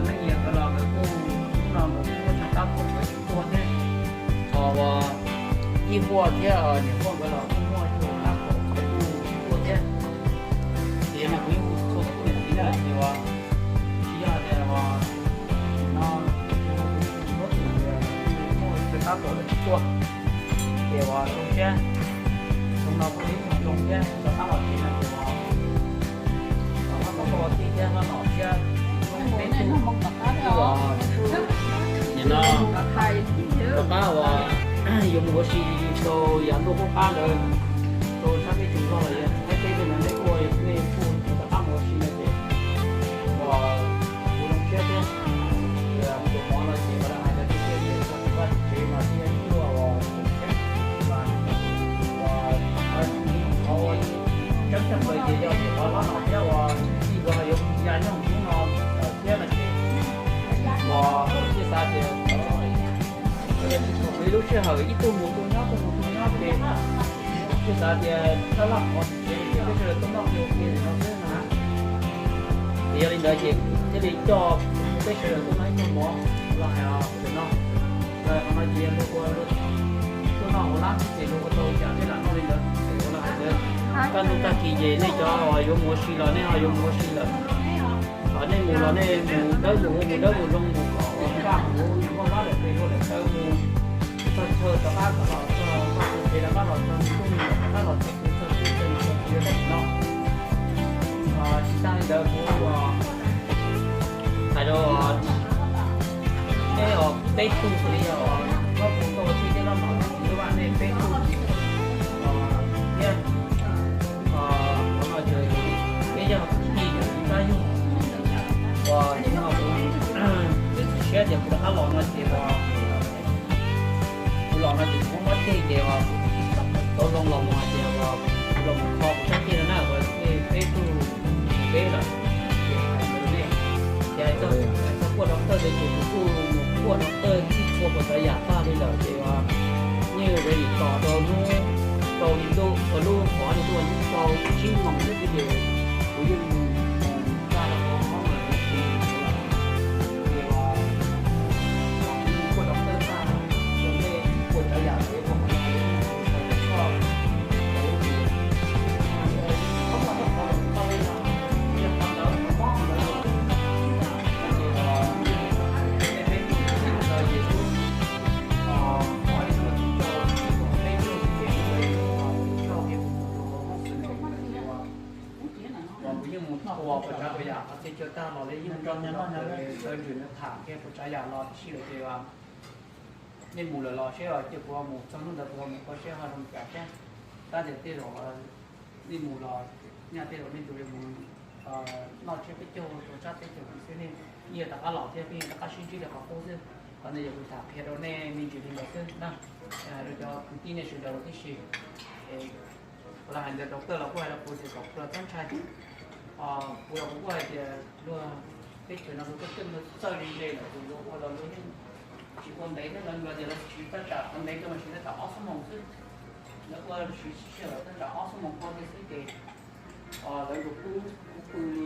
Leej Yias nkawd los nkawd kuj, hnub no nkawd kuj muaj tsawg qab pom nkawd kuj tuaj thiab. Ho uas Yij Huaj thiab niam Huaj nkawd los kuj muaj tsawg qab pom nkawd kuj tuaj thiab. Ces mas kuv yeej hu txhua tus niam txiv na, ces uas tsis yog tias uas no, muaj tsawg qab pom lawv tsis tuaj. Ces uas zoo siab, zoo no kuj ib tsoom zoo thiab rov qab los tsev no ces uas Los tau koj ua tij thiab hlob no thiab. Nim no rov qab uas yuav mus ua si rau yav ntuj qub qab ntawd, rau sab peb tsev Nplog los yog Thaib teb tej ntawd nej kuj, nej kuj rov qab mus ua si no ces uas kuv zoo siab thiab. Tus mov no ces uas lawv hais tias tiaj tiaj ces txog tsev vaj tsev mas thiaj yuav uas tseem ceeb mas uas qhov tseeb tshaj plaws ces yog tias qhov hlob no thiab uas tij nkawd ho yuav ya nyob hnub no lawm thiab no ces uas thiaj xav tias ib lub sij hawm ib tug mus tug nyob tug mus tug nyob ces thiaj xav tias thawj laj qhov tsev ces peb sawv daws tuaj noj ua ke no xwb na. Ces yog li ntawd ces thiaj li coj peb sawv daws tuaj noj ib tug mov los hais tias no, qhov no ces yog luag ua, tuaj noj ua lab xwb ces luag ua tau cas peb lam noj li ntawd. Ces ua los hais tias kaj ntug tag kis ces nej cov uas yuav mus ua si los nej ho yuav mus ua si lawm, ho nej mus los nej mus dawb mus, mus dawb mus zoo mus kom uas nkaj mus ua vab lawm ces luag lawm tawv mus txog chaw rov qab kom los txog, txog tsev rov qab los txog hnub rov qab los txog txog txog txog txog txog no. Tsis tag li ntawd kuv hais rau nej os, peb tug xws li os, koj tus koj ua tij thiab loj no, kuv vaj nej peb tug thiab. Qhov no ces peb yog kwv tij yog kwv Kab Yug, uas nim no kuv txiav txim siab tias kuv rov qab los no ces uas kuv los no ces kuv muab muab ceg ces uas tau zoo los mus hais tias uas kuv los mus kho kuv sab ceg no na, uas nej peb tug peb lawm. Ces hais rau nej, ces hais txog kuaj doctor ces kuv kuj mus kuaj doctor txhij txhua puas tsav yam tag li lawm ces uas yeej ready tos rau hnub rau li ntuj, lub hov li ntuj hnub rau tsib moos xwb ces kuv yeej mus tag rau hauv hoob lawm. Ces uas kuaj doctor tag, rau nej puas tsav yam ces kuaj doctor Kuv yeej mus tua puas tsav puas yam qhov txhia chaw tag los li yeej mus nrog tus doctor sawv ntsws nws tham kiag puas tsav yam los tab sis lawm ces nej mus lawm los seb cia kuv mus txog hnub ntawd kuv mus koj seb ho zoo cas thiab. Tab tias tej zaum nej mus los nyaj tej zaum nej tus yuav mus noj tsiab peb caug rau sab teb chaws xwb, nej yeej rov qab los thiab peb yeej rov qab sib ntsib rau qhov qub xwb. Qhov ntawd yog kuv tham qhia rau nej me ntsis li ntawd xwb na. Hais rau cov kwv tij nej sawv daws tib si. Kuv los hais ntawd rau koj los kuj hais rau kuv tias kom kuv los txhob ntshai. Kuv los kuv kuj hais tias luag teb chaws no luag tuaj coj luag txawj li ntawd lawm ces luag ua los luag yeej tsis ua ntev thiab, lawv tias lawv siv thaj tsam qhov ntev tuaj mas siv thaj tsam ob xuab moos xwb. Lawv ua siv sij hawm thaj tsam ob xuab moos ko li xwb ces lawv yuav pub pw li,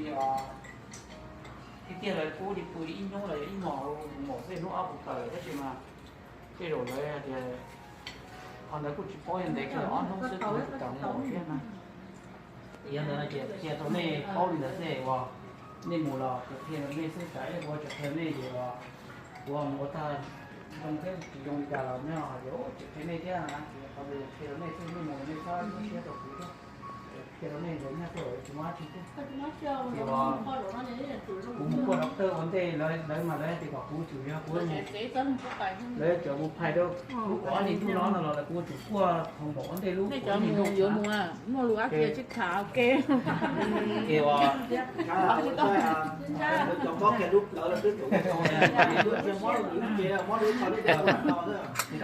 tiag tiag lawv pub li pw li ib hnub los yog ib hmos, mus maum xwb hnub ob puas kawm lawm tab sis mas tej zaum lawv hais tias qhov ntawd kuj tsis paub, yog ntev kawg ob hnub xwb kuv twb tsis kam mus thiab na. Yog ntawd no ces qhia rau nej paub li ntawd xwb uas nej mus los kuv qhia rau nej xwb, tsam ib ua tsis qhia nej ces uas kuv mus ua tag zoo thiab tsis zoo li cas los nej hais tias tsis qhia nej thiab na, ces qhov ntawd qhia rau nej xwb, nej mus los nej txhob nyuaj siab rau kuv thiab. Qhia rau nej ntawd nyaj tuaj tsis muaj dab tsi thiab. Ces uas kuv mus kuaj doctor ua ntej lawv mas lawv hais tias kom kuv tsum yog kuv, lawv tsuas mus phais rau kuv ob hnub no no los lawv kuv tsum kuaj thaum npaum ua ntej lub ua ntej lub. Ces uas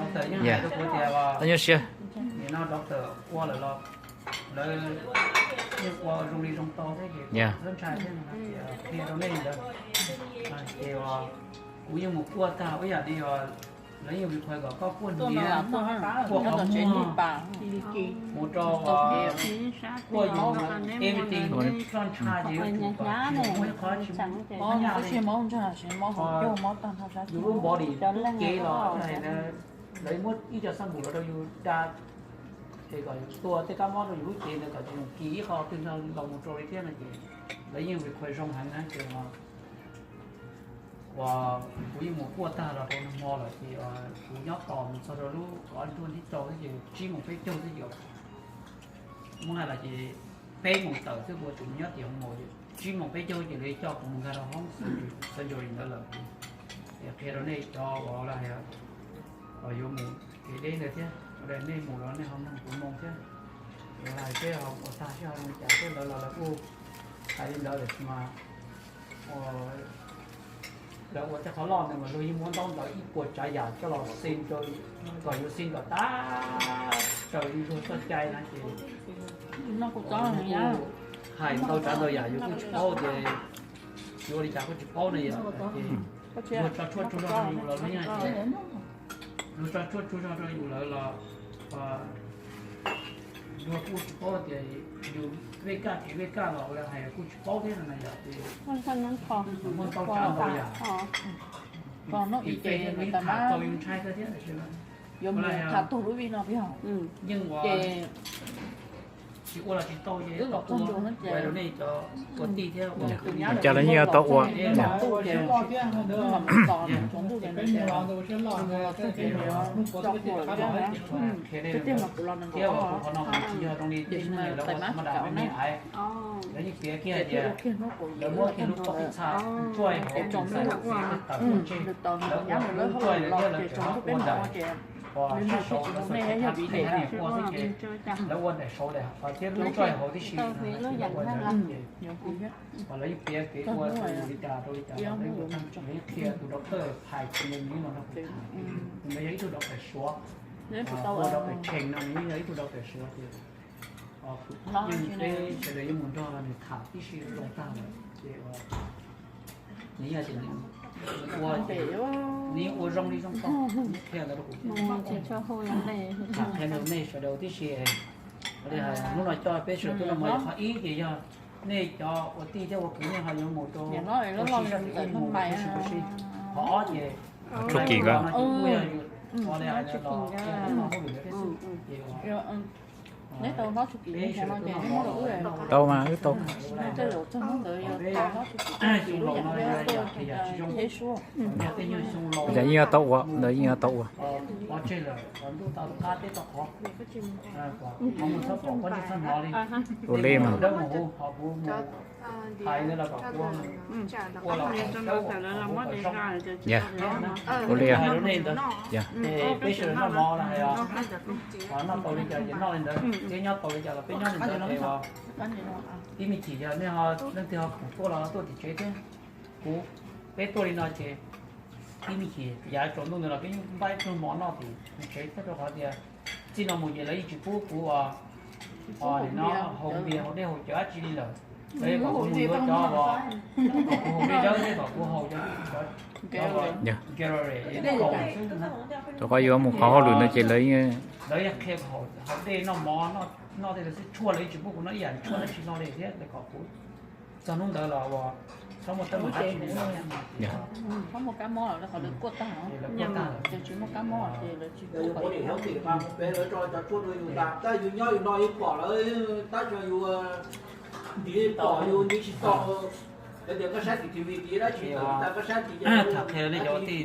doctor yeej hais rau kuv tias nim no doctor ua lawm los lawv yeej ua zoo li zoo tau thiab ces txhob ntshai thiab, qhia rau nej ntawd. Ces uas kuv yeej mus kuaj tag ib yam li uas Lawv yeej require kom koj kuaj hniav, kuaj qhov muag, mus rau, kuaj yus everything, txoj ntsha ces yuav tsum kom tsis muaj ib qho tsis mob nyaj li. Yus lub body lub cev los hais na, lawv muab ib co xab npum los rau yus da, es kom yus tua tej kab mob rau yus lub cev ntawd kom tsis zoo kis ib qho twg no los mus rau li thiab no ces lawv yeej require zoo heev na ces uas kuv yeej mus kuaj tag los rau nag hmo lawm ces kuv nyob tos mus txog rau lub kaum ob ntuj thib rau xwb ces tsib moos peb caug xwb ces muab hais los ces peb moos tawm xwb kuv tseem mus nyob tim hoo maum ces tsib moos peb caug ces lawv coj kuv mus nkag rau hoob surgery ntawd lawm. Es qhia rau nej cov uas lawv hais yuav mus kev deb ntawd thiab, nej mus los nej ho mloog kuv moo thiab. Lawv hais seb ho ua tag seb ho zoo li cas thiab lawv los lawv kuj hais li ntawd lawm mas lawv ua tej qhov loj ntawd mas luag yeej muab ntaub ntawv ib puas tsav yam coj los xi rau, kom yus xi kom tag raws li luag txoj cai no ces hais ntau tsav ntau yam yus kuj tsis paub ces yuav ua li cas kuj tsis paub na yom. Ces luag tso tshuaj tsuag zog rau yus los luag yeej hais tias luag tso tshuaj tsuag zog rau yus lawm los luag kuj tsis paub tias yus vej kaj tsis vej kaj los lawv hais kuj tsis paub thiab no na yom. Ces muaj ntau tsav ntau yam, ces thiaj li tham tau yus ntshai kawg thiab. Yeej ua tsis ua los tsis tau ces ua rau nej cov ua tij thiab ua kwv tij. Cas lawv yeej yuav tau ua. Qhia nej thiab, qhov no tsis yog zoo li tej neeg lawv ua thaum ma das me me aiv. Lawv yeej piav kiag tias lawv muab kiag lub pob pij txha tsuaj hauv tseem xais tawm tseg, lawv ua lub tsuaj lawm thiab lawv tseem ua ntawm sab saud lawv txhais thav niam ua xwb ces lawv ua ntawm saud thiab lub tsuaj hauv tib si. Lawv yeej piav kev ua rau yus li cas rau li cas los lawv yeej qhia tus doctor phais tsis yog nws no no kuv tham, nws yog ib tug doctor Suav, ua doctor Chen no nws yeej yog ib tug doctor Suav tias yeej peb sawv daws yeej mus nrog nws tham tib si zoo tag lawm ces nws yeej tias nws ua ces nws yeej ua zoo li zoo txog nws qhia ntawd rau kuv. Tham qhia rau nej sawv daws tib si. Ua li hais hnub no coj peb sawv daws tuaj no mas yog qhov ib ces yog nej cov ua tij thiab ua kwv nej ho yuav mus rau ua si sab tim mus ua si ua si. Qhov ob ces Tshuaj kis nkawd. Tau mas wb tau. Cas yeej yuav tau ua, ntawd yeej yuav tau ua. Ua li mas. Ua li. Peb sawv daws noj mov na, noj tau li cas ces noj li ntawd, thiab nyob tau li cas los peb nyob li ntawd es tib me chim yog nej ho leej twg ho khoom tuaj los tuaj tim tsev thiab. Kuv, peb tuaj li no ces tib me chim yav tsaus ntuj ntawd los peb yeej npaj ib pluag mov noj tim tsev thiab rau qhov tias txij no mus ces lawv yeej tsis pub kuv nim no haus npias haus dej haus cawv dab tsi li lawm. Lawv kom kuv mus yuav cov, kom kuv haus dej dawb thiab kom kuv haus cov Gatorade. Rau qhov yuav mus qhov hauj lwm no ces lawv, lawv yeej qhia kom haus dej noj mov, noj tej xwb, tshuaj lawv yeej tsis pub kuv noj ib yam tshuaj dab tsi no li thiab lawv kom kuv txog hnub ntawd los uas txhob muaj teeb meem dab tsi li. Txhob muaj kab mob lawv kuaj tag, ces tsis muaj kab mob ces lawv tsis pub. Peb lawv tso cov tshuaj rau yus tas, tab yus nyob yus no yus pom lawv tab tsis yus ntiv pom yus ntiv tsis tau. Lawv tias koj saib T V tid dab tsi, koj saib tid, tham qhia nej cov ua tij.